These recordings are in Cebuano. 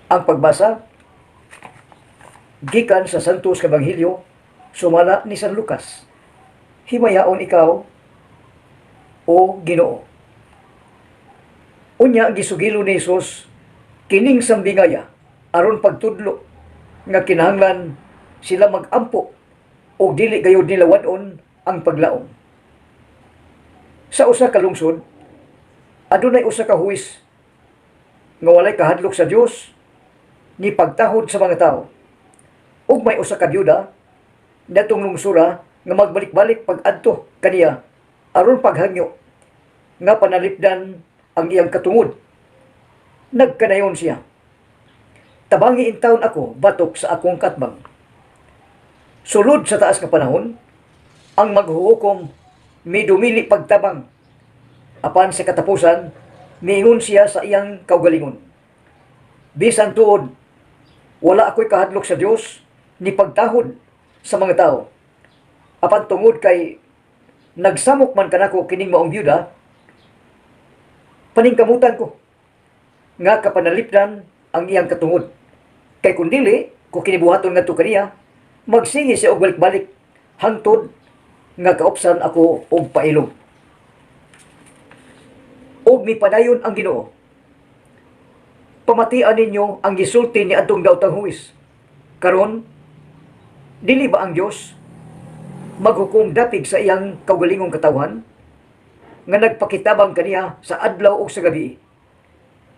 Ang pagbasa gikan sa Santos Ebanghelyo sumala ni San Lucas. Himayaon ikaw, o Ginoo. Unya gisugilo ni Jesus kining sambingaya aron pagtudlo nga kinahanglan sila magampo og dili gayud nila wad-on ang paglaom. Sa usa ka lungsod, adunay usa ka huwis nga walay kahadlok sa Dios ni pagtahod sa mga tao. Ug may usa ka byuda natong lungsura nga magbalik-balik pag-adto kaniya aron paghangyo nga panalipdan ang iyang katungod. Nagkanayon siya, "Tabangi intawon ako batok sa akong katbang." Sulod sa taas nga panahon, ang maghuhukom midumili pagtabang. Apan sa katapusan, miingon siya sa iyang kaugalingon, "Bisan tuod, wala ako'y kahadlok sa Dios ni pagtahod sa mga tao. Apan tungod kay nagsamok man kanako kining maong byuda, paningkamutan ko nga kapanalipdan ang iyang katungod. Kay kun dili ko kini buhaton ngadto kaniya, magsingi siya og balik-balik hangtod nga kaupsan ako og pailog." Og mipadayon ang Ginoo, "Pamatian ninyo ang gisulti ni adtong daotang huwis. Karon, dili ba ang Dios maghukom dapig sa iyang kaugalingong katawhan nga nagpakitabang kaniya sa adlaw ug sa gabi?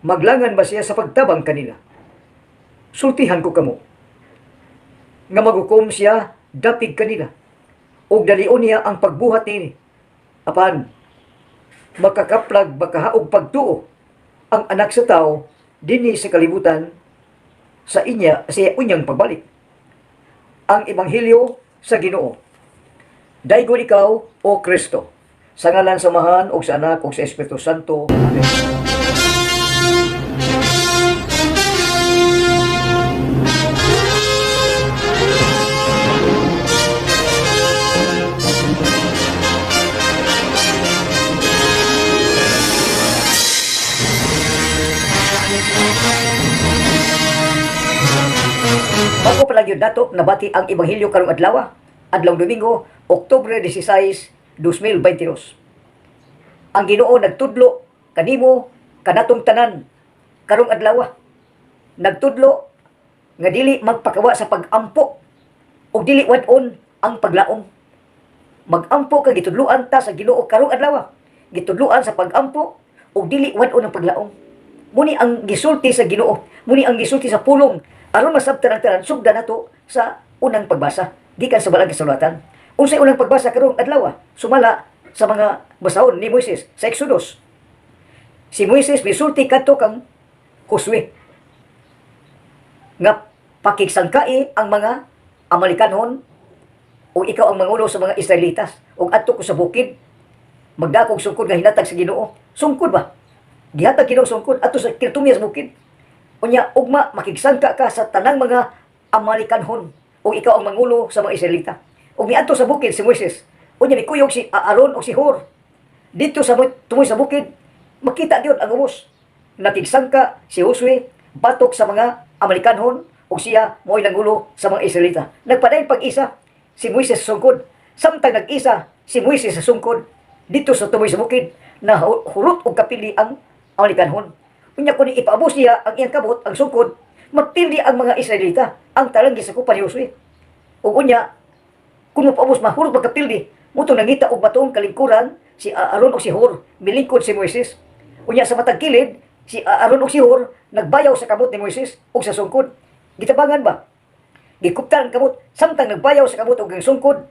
Maglangan ba siya sa pagtabang kanila? Sultihan ko kamo nga maghukom siya dapig kanila ug dalion niya ang pagbuhat niini. Apan makakaplag ba kaha og pagtuo ang Anak sa Tao dinhi sa kalibutan sa inya sa unyang pagbalik?" Ang ebanghelyo sa Ginoo. Daygon ikaw, o Kristo. Sa ngalan sa Amahan ug sa Anak ug sa Espiritu Santo. Amen. Bago pa lang gyud nato nabati ang ebanghelyo karong adlaw, adlaw Domingo, Oktubre 16, 2022. Ang Ginoo nagtudlo kanimo, kanatong tanan karong adlaw. Nagtudlo nga dili magpakawa sa pag-ampo ug dili wad-on ang paglaom. Magampo ka, gitudloan ta sa Ginoo karong adlaw. Gitudloan sa pag-ampo ug dili wad-on ang paglaom. Muni ang gisulti sa Ginoo, muni ang gisulti sa pulong. Aron masabtan ang tanan, sugdan nato sa unang pagbasa gikan sa Balaang Kasulatan. Unsay unang pagbasa karong adlaw? Sumala sa mga basahon ni Moises sa Exodus. Si Moises misulti kadto kang Josue nga pakigsangkai ang mga Amalekanon o ikaw ang mangulo sa mga Israelitas ug adto ko sa bukid magdakog sungkod nga hinatag sa Ginoo. Sungkod ba? Gihatag Ginoo sungkod adto sa kinatumya sa bukid. Unya ugma makigsangka ka sa tanang mga Amalekanhon ug ikaw ang mangulo sa mga Israelita. Ug miadto sa bukid si Moises. Unya mikuyog si Aaron ug si Hur. Dito sa tumoy sa bukid, makita gyud ang ubos. Nakigsangka si Josue batok sa mga Amalekanhon ug siya mo'y nangulo sa mga Israelita. Nagpadayon pag-isa si Moises sa sungkod. Samtang nag-isa si Moises sa sungkod dito sa tumoy sa bukid, na hurot og kapili ang Amalekanhon. Unya kun ipaabos niya ang iyang kamot, ang sungkod, mapildi ang mga Israelita, ang talang gisakupan ni Josue. Ug unya kung mapaabos, mahurot magkapildi. Mutong nangita og batong kalingkuran si Aaron og si Hur, milingkod si Moises. Unya sa matag kilid, si Aaron og si Hur nagbayaw sa kamot ni Moises og sa sungkod. Gitabangan ba? Gikuptan ang kamot samtang nagbayaw sa kamot og ang sungkod.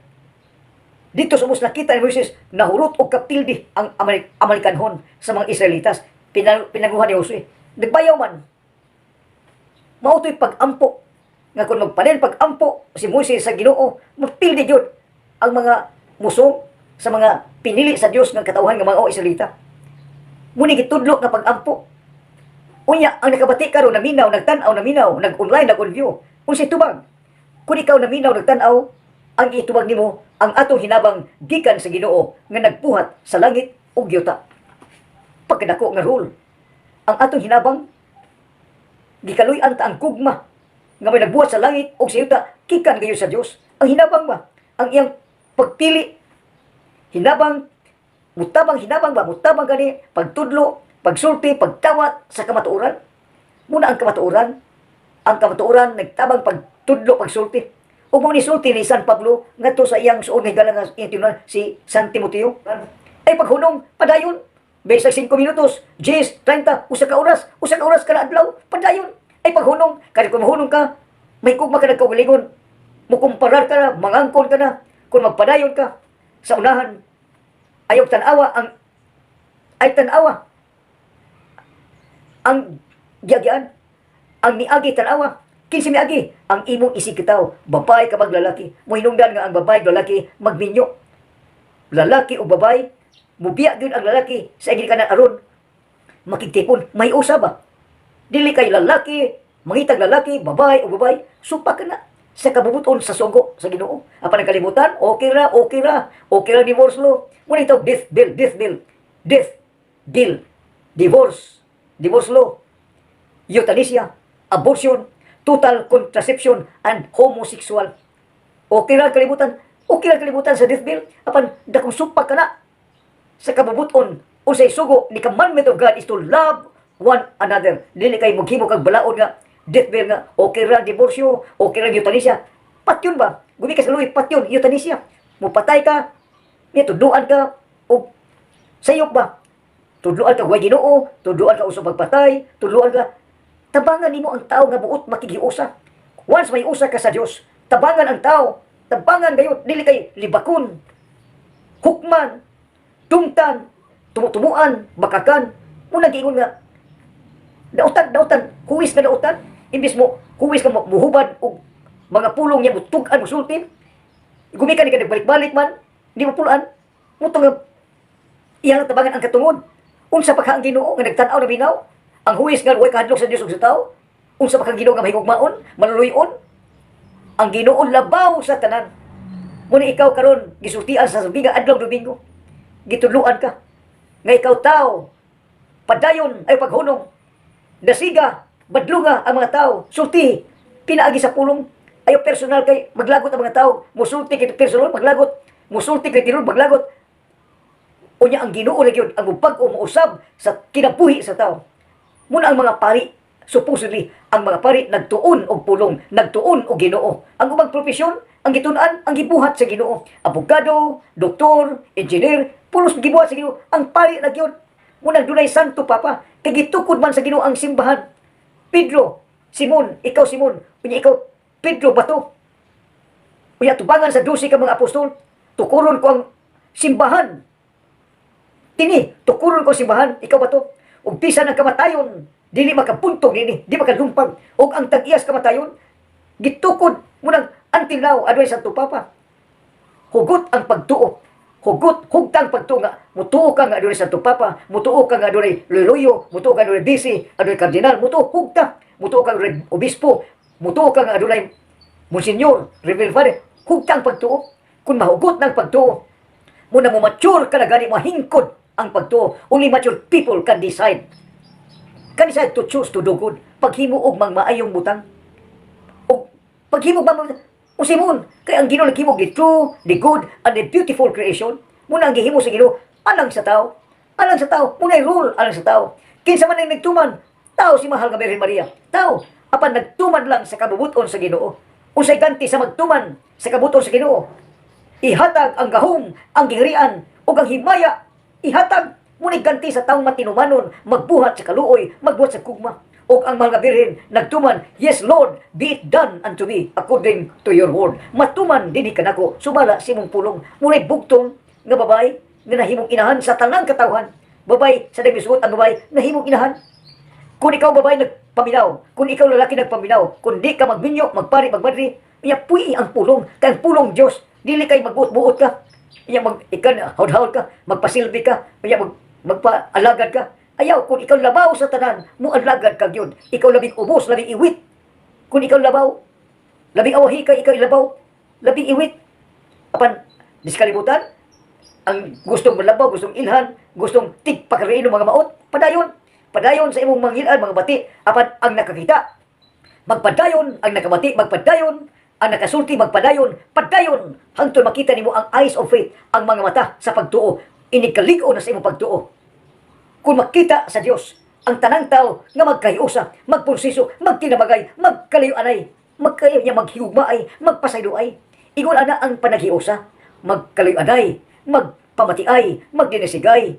Dito sa ubos, nakita ni Moises nahurot og kapildi ang Amalekanhon sa mga Israelitas. Pinanguhan ni Josue. Nagbayaw man. Mao to'y pag-ampo nga kung magpadayon pag-ampo si Moises sa Ginoo, mapildi gyud ang mga musong sa mga pinili sa Dios nga katawhan nga mga Israelita. Muni gitudlo nga pag-ampo. Unya ang nakabati karon, naminaw, nagtan-aw, naminaw, nag-online, nag-on-view. Unsay tubag? Kung ikaw naminaw, nagtan-aw, ang itubag nimo ang atong hinabang gikan sa Ginoo nga nagbuhat sa langit ug yuta. Pagkadako nga rule. Ang atong hinabang Gikaluy-an ta ang gugma nga may nagbuhat sa langit o sa yuta gikan gayon sa Dios. Ang hinabang ba? Ang iyang pagpili, hinabang, mutabang, hinabang ba, mutabang gani pagtudlo, pagsulti, pagtawat sa kamatuoran. Muna ang kamatuoran nagtabang pagtudlo, pagsulti. Ug mao ni sulti ni San Pablo ngadto sa iyang suod nga higala nga iyang tinunan, si San Timoteo. Ay paghunong, padayon. Bisag 5 minutos, 10, 30, 1 ka oras, 1 ka oras kada adlaw, padayon. Ay paghunong, kaya kung mahunong ka, may gugma ka nagkaugalingon. Mukumparar ka na, mangangkon ka na, kung magpadayon ka sa unahan, ayaw tanawa ang ay tanawa ang giagian, ang miagi. Tanawa kinsa miagi, ang imong isigkatawo, babae ka maglalaki. Mohinungdan nga ang babae, lalaki magminyo, lalaki o babae, mubiya gyud ang lalaki sa ginikanan aron makigtipon, may usa ba. Dili kay lalaki mangitag lalaki, babae o babae, supak ka na sa kabubuton sa sugo sa Ginoo. Apan ang kalibutan, okay ra, okay ra, okay ra divorce law. Muna ito, death bill, death bill, death bill, divorce, divorce law, euthanasia, abortion, total contraception, and homosexual. Okay ra ang kalibutan, okay ra ang kalibutan sa death bill, apan dakong supak ka na sa kabubuton o sa sugo ni commandment of God is to love one another. Dili kay mughimo kag balaod nga death bill nga okay ra diborsyo, okay ra euthanasia. Patyon ba? Gumikas sa luoy, patyon, euthanasia. Mupatay ka, niya tudluan ka og sayop ba? Tudluan ka way Ginoo, tudluan ka usab pagpatay, tudluan ka, tabangan nimo ang tao nga buot makighiusa. Once may usa ka sa Dios, tabangan ang tao, tabangan gayud, dili kay libakon, hukman, tungtan, tumutumuan, bakakan. Muna giingon nga dautan, dautan, huwis nga dautan, imbis mo huwis ka muhubad og mga pulong niya, mutug-an, musulti. Gumikan ni ka nagbalik-balik man, di mo pulaan. Muto nga iyang tabangan ang katungod. Unsa pa ka ang Ginoo nga nagtan-aw na binaw? Ang huwis nga way kahadlok sa Dios ug sa tao? Unsa pa ka ang Ginoo nga mahigugmaon, maluluy-on? Ang Ginoo labaw sa tanan. Muna ikaw karon gisultian sa sabiga adlaw Domingo. Gitudluan ka nga ikaw tao, padayon ay paghunong. Dasiga, badlunga ang mga tao, sulti pinaagi sa pulong. Ayo personal kay maglagot ang mga tao, musulti kay personal maglagot, musulti kay tinuod maglagot. Unya ang Ginoo ra gyud ang mubag-o, mousab sa kinabuhi sa tao. Muna ang mga pari, supposedly, ang mga pari nagtuon og pulong, nagtuon og Ginoo. Ang ubang profesyon, ang gitun-an, ang gibuhat sa Ginoo. Abogado, doktor, engineer, pulos gibuhat sa Ginoo. Ang pari na gyud. Muna dunay Santo Papa, kay gitukod man sa Ginoo ang simbahan. Pedro, Simon, ikaw Simon, unya ikaw Pedro bato. Unya tubangan sa 12 ka mga apostol, tukuron ko ang simbahan. Tini, tukuron ko ang simbahan, ikaw bato. Ug bisan ang kamatayon, dili makapuntog nini, di makalumpag. Ug ang tag-iyas kamatayon, gitukod munang until now, adunay Santo Papa. Hugot ang pagtuo. Hugot, hugtang pagtuo nga mutuo ka nga adunay Santo Papa, mutuo ka nga adunay Luluyo, mutuo ka adunay Bisi, adunay Kardinal, mutuo hugta, mutuo ka adunay Obispo, mutuo ka nga adunay Monsignor, Reverend Father, hugtang pagtuo. Kung mahugot ng pagtuo, muna mo mature ka na gani, mahingkod ang pagtuo. Only mature people can decide. Can decide to choose to do good. Paghimo og mang maayong butang. Og paghimo mang o Simon, kay ang Ginoo naghimo the true, the good, and the beautiful creation. Muna ang gihimo sa Ginoo alang sa tao. Alang sa tao, muna rule alang sa tao. Kinsa man ang nagtuman, tao si mahal nga Birhen Maria. Tao, apan nagtuman lang sa kabubuton sa Ginoo. Unsay ganti sa magtuman sa kabubuton sa Ginoo? Ihatag ang gahom, ang giharian, ug ang himaya. Ihatag muna ganti sa taong matinumanon, magbuhat sa kaluoy, magbuhat sa gugma. Ug ang mga birhen nagtuman, "Yes Lord, be it done unto me according to your word." Matuman dinhi kanako, sumala sa imong pulong. Muna'y bugtong nga babae nga nahimong inahan sa tanang katawhan. Babae sa dagmisuot ang babae nahimong inahan. Kung ikaw babae nagpaminaw, kung ikaw lalaki nagpaminaw, kung di ka magminyo, magpari, magmadri, iya puy ang pulong, kay ang pulong Dios, dili kay magbuot-buot ka. Iya mag ikan hawd-hawd ka, magpasilbi ka, iya magpaalagad ka. Ayaw, kung ikaw labaw sa tanan, mo alagad ka gyud. Ikaw labing ubos, labing iwit. Kung ikaw labaw, labing awahi ka, ikaw ilabaw, labing iwit. Apan, di sa kalibutan, ang gustong malabaw, gustong ilhan, gustong tigpakariin ng mga maot, padayon. Padayon sa imong mangilad mga bati, apan ang nakakita magpadayon, ang nakabati magpadayon, ang nakasulti magpadayon, padayon hangtod makita nimo ang eyes of faith, ang mga mata sa pagtuo, inig kalig-on na sa imong pagtuo. Kung makita sa Dios ang tanang tao nga magkahiusa, magpunsiso, magtinabagay, magkalayo-anay, magkayo niya, maghigugmaay, magpasayloay. Ingon ana ang panaghiusa, magkalayo-anay, magpamatiay, magdinasigay,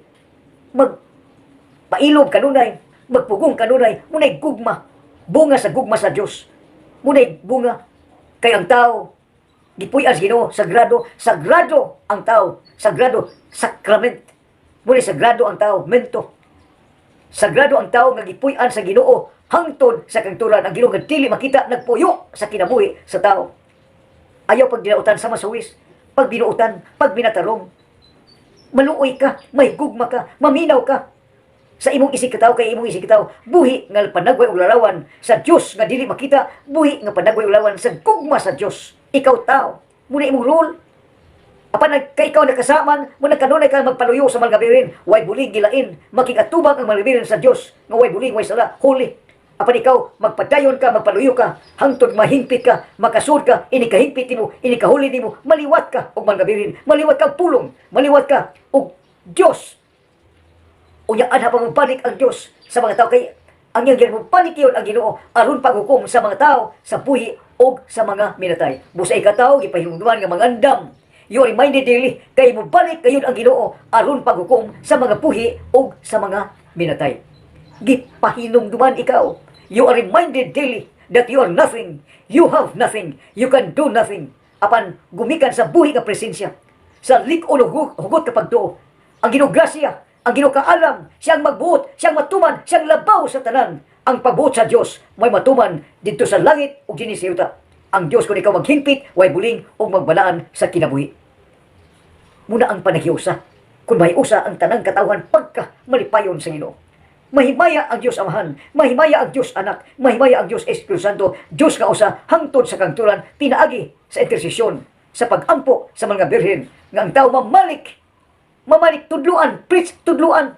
magpailob kanunay, magpugong kanunay, munay gugma, bunga sa gugma sa Dios. Munay bunga kay ang tao gipuy-an sa Ginoo, sagrado, sagrado ang tao, sagrado, sacrament. Munay sagrado ang tao, mento. Sagrado ang tao nga gipuy-an sa Ginoo hangtod sa kangturan. Ang Ginoo nga dili makita nagpuyo sa kinabuhi sa tao. Ayaw pagdinautan sama sa wis, pag binuutan, pag binatarong. Maluoy ka, may gugma ka, maminaw ka sa imong isig katawo, kay imong isig katawo buhi nga panagway og larawan sa Dios nga dili makita, buhi nga panagway og larawan sa gugma sa Dios. Ikaw tao, muna imong role. Apan kay ikaw nakasaman mo, nagkanunay ka magpaluyo sa Mahal nga Birhen, way buling gilain, makig-atubang ang Mahal nga Birhen sa Dios nga way buling, way sala, holy. Apan ikaw magpadayon ka, magpaluyo ka hangtod mahingpit ka, makasud ka, ini kahingpit nimo, ini kahuli nimo, maliwat ka og Mahal nga Birhen, maliwat ka og pulong, maliwat ka og Dios. Unya anha pa balik ang Dios sa mga tao, kay ang iyang mo balik yun ang Ginoo aron paghukom sa mga tao sa buhi og sa mga minatay. Busa ikaw tao gipahinumduman nga mangandam. You are reminded daily kay mo balik kayon ang Ginoo aron paghukom sa mga buhi og sa mga minatay. Gipahinumduman ikaw. You are reminded daily that you are nothing. You have nothing. You can do nothing. Apan gumikan sa buhi nga presensya, sa lig-on ug hugot ka pagtuo. Ang Ginoo grasya, ang Ginoo kaalam, siyang magbuot, siyang matuman, siyang labaw sa tanan. Ang pagbuot sa Dios may matuman didto sa langit ug dinhi sa yuta. Ang Dios, kung ikaw maghingpit, way buling ug magbalaan sa kinabuhi. Muna ang panaghiusa. Kung mahiusa ang tanang katawhan, pagka malipayon sa Ginoo. Mahimaya ang Dios Amahan, mahimaya ang Dios Anak, mahimaya ang Dios Espiritu Santo, Dios nga usa hangtod sa kangturan, pinaagi sa intersesyon, sa pagampo sa mga birhen nga ang tao mamalik, mamalik, tudluan, preach, tudluan.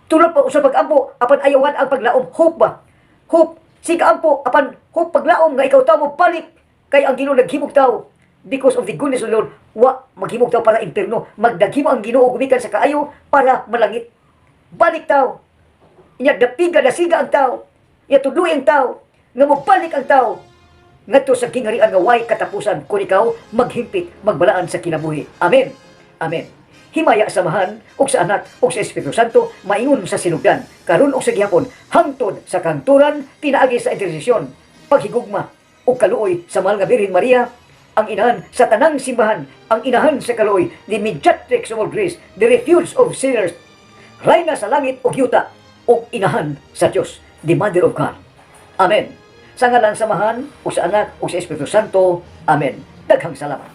Tulad pa sa pagampo, apan ayawan ang paglaom, hope ba? Hope, si kaampo, apan hope, paglaom nga ikaw tao mo balik kay ang Ginoo naghimog tao because of the goodness of the Lord, wa maghimog tao para impierno, magdaghimo ang Ginoo gumikan sa kaayo para malangit. Balik tao. Inya dapiga, dasiga ang tao. Inya tudloy ang tao nga mobalik ang tao ngadto sa gingharian nga way katapusan kung ikaw maghimpit, magbalaan sa kinabuhi. Amen. Amen. Himaya sa Amahan ug sa Anak ug sa Espiritu Santo, maingon sa sinugdan, karon ug sa gihapon, hangtod sa kangturan, pinaagi sa intersesyon, paghigugma ug kaluoy sa Mahal nga Birhen Maria, ang inahan sa tanang simbahan, ang inahan sa kaluoy, the mediatrix of all grace, the refuge of sinners, rayna sa langit ug yuta, ug inahan sa Dios, the Mother of God. Amen. Sa ngalan sa Amahan, ug sa Anak, ug sa Espiritu Santo. Amen. Daghang salamat.